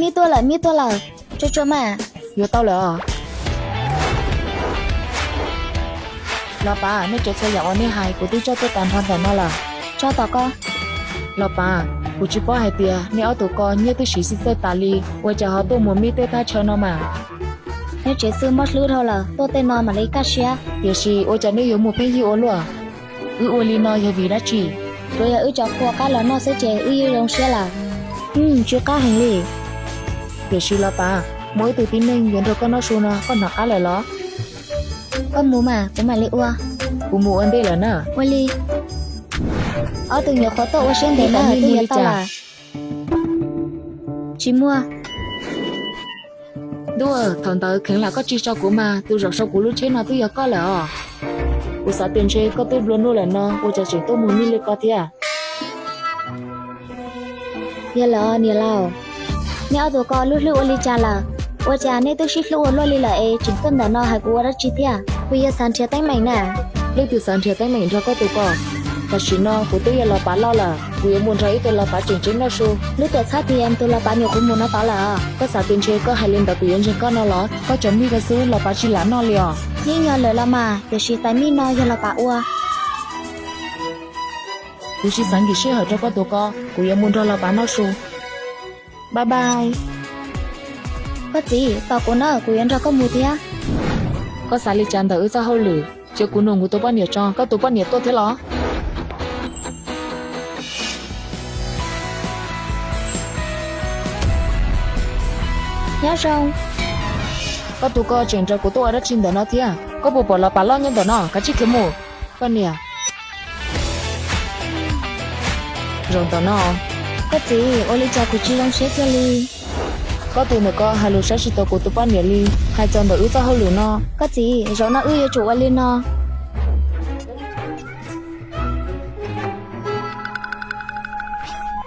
Mib tuaj lawm, mib tuaj lawm. Tsuag tsuag mas. Yuav tau lawm os. Los pav, nej cov txhua yam uas nej hais kuv twb coj tuaj tas nrho ntawm no lawm. Tso tom koj. Los pav, kuv tsis paub hais tias nej ob tug ko nyiaj twb siv xij txawj tas li, ua cas ho tuaj mus mib tej thaj chaw no mas. Nyob tsev xwb mob hlwb dhau lawm, tuaj tej no mam li kaj siab. Tiam sis ua cas nej yuav mus pheej yig ua luaj? Wb ua li no yog vim dab tsi? Tsuas yog wb cov qhua qab los noj xwb ces wb yeej zoo siab lawm. Tsw qab heev li. Tiam sis los pav, muaj ib tug tib neeg yuav nrog koj noj su no, koj hnov qab lawm los? Koj mus mas kuv mam li ua. Kuv mus ua ntej lawm na. Ua li. Ob tug nyuam qhuav tuaj ua siab ntev na, twb yuav tau lawm. Tsis muaj. Ntuj, thaum ntawd kheev lam koj tsis tso kuv mas tus zaum sau kuv lub tsheb no twb yog koj lawm os. Kuv xav tias ntshe koj twb nplua nuj lawm no ua cas tseem tuaj mus mib li ko thiab. Yog lawm niam laus, nej ob tug ko lub hlwb ua li cas lawm? Ua cas nej twb sib hlub ua luaj li lawm es tseem tuaj ntawm no hais kuv ua dab tsi thiab? Kuv yog xav nrhiav teeb meem na. Leej twg xav nrhiav teeb meem nrog koj tus ko? Tam sim no kuv twb yog los pav loj lawm, kuv yuav mus nrog ib tug los pav tseem ceeb noj su. Lub tuam txhab tias tus los pav nyuam qhuav mus no tod lawm os. Koj xav tias ntshe koj hais li ntawd kuv yuav ntseeg koj no los? Koj cov mij ko xwb los pav tsis lam noj li os. Yeej yog lawm los mas, tiam sis tais mij no yog los pav ua. Kuv tsis xav nkim sij hawm rau koj tus ko, kuv yuav mus nrog los pav noj su. Bye bye. Koj txiv, tos kuv na, kuv yuav nrog koj mus thiab. Koj xav li cas ntawm wb txoj hauj lwm? Cia kuv nug kuv tus poj niam tso. Koj tus poj niam tuaj thiab los? Nyob zoo. Koj tus ko tseem nrog kuv tuaj ua dab tsi ntawm no thiab? Koj puas pom los pav loj nyob ntawm no? Kav tsij khiav mus. Koj niam. Zaum ntawm no. Koj txiv, ua li cas kuv tsis zoo siab kiag li? Koj tus ntawm ko hais lus saib tsis taus kuv tus poj niam li, hais txog ntawm wb txoj hauj lwm no. Koj txiv, zaum no wb yuav tsum ua li no.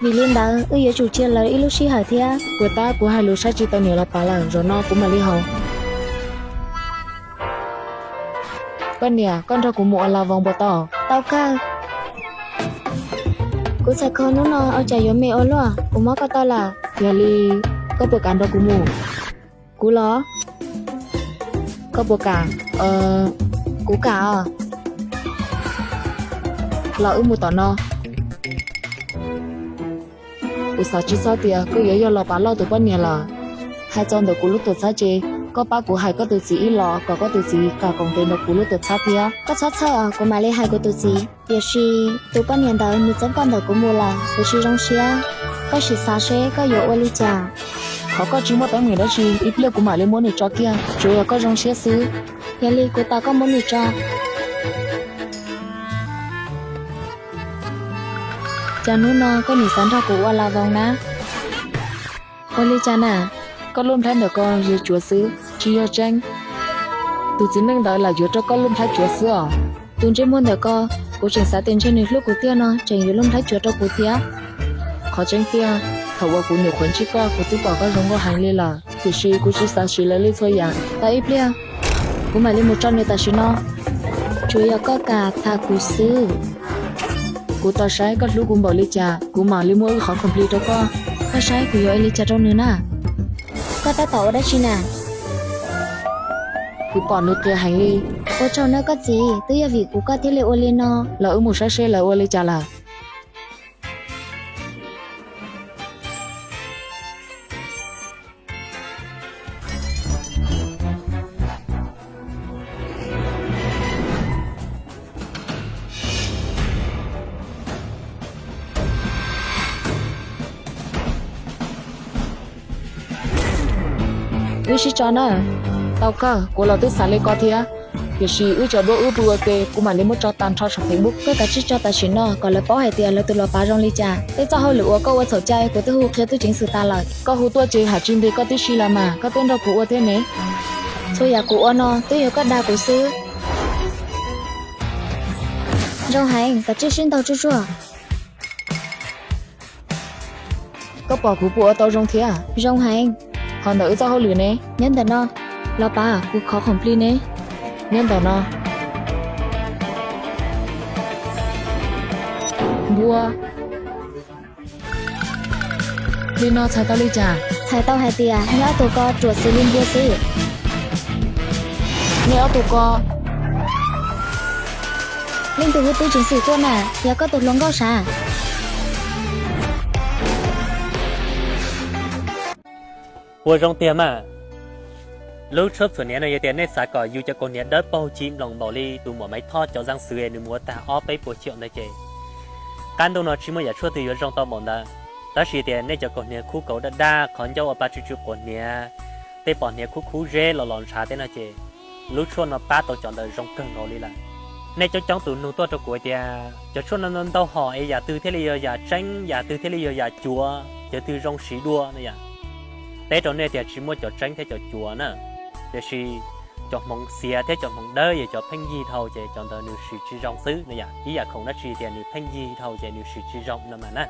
Vim li ntawd wb yuav tsum cia lawv ib lub sij hawm thiab. Puas tab kuv hais lus saib tsis taus niam los pav lawm, zaum no kuv mam li haus. Koj niam, koj nrog kuv mus ua la voos puas tau? Tau kawg. Kuv txhais kho hnub no ua cas yuav me ua luaj, kuv mob koj tau lawm. Yog li, koj puas kam nrog kuv mus? Kuv los? Koj puas kam? Kuv kam os. Los wb mus tom no. Kuv xav tsis txog tias koj yuav yog los pav loj tus poj niam lawm. Hais txog ntawm kuv lub tuam txhab ces koj pab kuv hais koj tus txiv ib los kom koj tus txiv kam koom tes nrog kuv lub tuam txhab thiab. Koj txhob txhawj, kuv mam li hais kuv tus txiv. Tiam sis tus poj niam ntawd nws txeeb koj ntawm kuv mus lawm, kuv tsis zoo siab. Koj sim xav seb koj yuav ua li cas. Qhov koj tsis muaj teeb meem dab tsi, ib pliag kuv mam li muab nws tso kiag, tsuav yog koj zoo siab xwb. Yog li kuv tos koj muab nws tso. Cas hnub no koj nim xav nrog kuv ua la voos na? Ua li cas na? Koj lub nplhaib ntawm ko yog cuav xwb, tsis yog tseeb. Tus txiv neej ntawd lam yuav rau koj lub nplhaib cuav xwb os. Tus ntsej muag ntawm ko, kuv tseem xav tias ntshe nws hlub kuv tiag no tseem yuav lub nplhaib cuav rau kuv thiab. Qhov tseeb tiag, thaum uas kuv nyuam qhuav ntsib koj kuv twb pom koj zoo nkauj heev li lawm, tiam sis kuv tsis xav siv lawv li txhua yam. Tos ib pliag, kuv mam li mus tso nws tam sim no. Tsuas yog koj kam tham kuv xwb. Kuv tos saib koj hlub kuv npaum li cas, kuv mam li muaj ib qhov khoom plig rau koj. Koj saib kuv yuav ua li cas rau nws na. Koj tab tom ua dab tsi na? Kuv pom nws qias heev li. Ua tsaug nawb koj txiv, twb yog vim kuv koj thiaj li ua li no. Los wb mus saib seb lawv ua li cas lawm. Wb sib tso na. Tau kawg, kuv los twb xav li ko thiab. Tiam sis wb tso duab wb pw ua ke, kuv mam li muab tso tag nrho saum Facebook. Koj kav tsij tso tam sim no kom lawv paub hais tias lawv tus los pav zoo li cas. Tej txoj hauj lwm uas koj ua txhaum cai kuv twb hu qhia tub ceev xwm tas lawm. Koj hu tuaj ces ham tsis ntig koj tib si los mas, koj twb nrog kuv ua thiab ne. Txhua yam kuv ua no twb yog koj dag kuv xwb. Zoo heev, kav tsij sib ntaus tsuag tsuag. Koj pom kuv puas ua tau zoo thiab? Zoo heev. Ho ntawm wb txoj hauj lwm ne? Nyob ntawm no. Los pav, kuv khov khoom plig ne. Nyob ntawm no. Npua. Li no txhais tau li cas? Txhais tau hais tias neb ob tug ko ruam xws li npua xwb. Neb ob tug ko, leej twg hu tub ceev xwm tuaj na, yog koj tus hluas nkauj sav. Ua zoo tiag mas. Lub tshuaj txhuam hniav no yog tias nej xav kom yus cov kaus hniav dawb paug ci nploos npaum li tus muam Maiv Thoj cov zaaj xwv nws muab tag ob peb puas chiam ntawd ces qab ntuj no tsis muaj yam tshuaj twg yuav zoo tau npaum ntawd. Tab sis tias nej cov kaus hniav khub kauv daj daj, qhov ncauj ua pa tsw tsw quav hniav, tej pos hniav khub khub zeb los los ntshav tej no ces lub tshuaj no pab tau cov ntawd zoo kawg nkaus li lawm. Nej coob coob tus nug tuaj rau kuv tias cov tshuaj no ntau hom es yam twg thiaj li yog yam tseeb, yam twg thiaj li yog yam cuav, cov twg zoo siv dua no yom. Teb rau nej tias tsis muaj cov tseeb thiab cov cuav na, tiam sis cov hmoov xiav thiab cov hmoov dawb yog cov pheej yig dhau ces cov ntawd nws siv tsis zoo xwb no yom. Ib yam khoom dab tsi tias nws pheej yig dhau ces nws siv tsis zoo no mas na.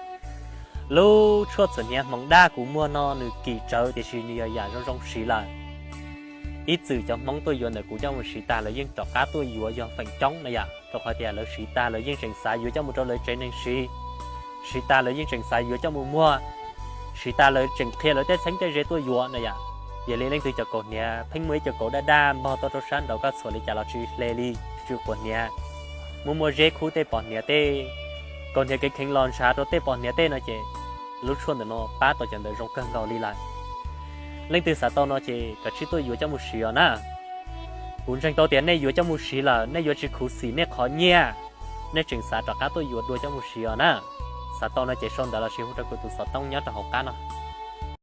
Lub tshuaj txhuam hniav hmoov daj kuv muag no nws kim tsawv tiam sis nws yog yam zoo zoo siv lawm. Ib txwm cov Hmoob tuaj yuav ntawm kuv coj mus siv tag lawv yeej rov qab tuaj yuav yog feem coob na yom, rau qhov tias lawv siv tag lawv yeej tseem xav yuav coj mus rau lawv tsev neeg siv, siv tag lawv yeej tseem xav yuav coj mus muag, siv tag lawv tseem qhia lawv tej txheeb tej ze tuaj yuav na yom. Yog li leej twg cov kaus hniav pheej muaj ib co kaus daj daj npog tau rau sab nraud koj txhuam li cas los tsis hle li, tsw quav hniav, muaj muaj zeb khub tej pos hniav tej, kaus hniav kev kheev los ntshav rau tej pos hniav tej no ces lub tshuaj ntawm no pab tau cov ntawd zoo kawg nkaus li lawm. Leej twg xav tau no ces kav tsij tuaj yuav coj mus siv os na. Kuv ntseeg tau tias nej yuav coj mus siv lawm nej yuav tsis khuv xim nej qhov nyiaj, nej tseem xav rov qab tuaj yuav dua coj mus siv os na. Xav tau no ces sau ntawv los sis hu rau kuv tus xov tooj nyob rau hauv qab no.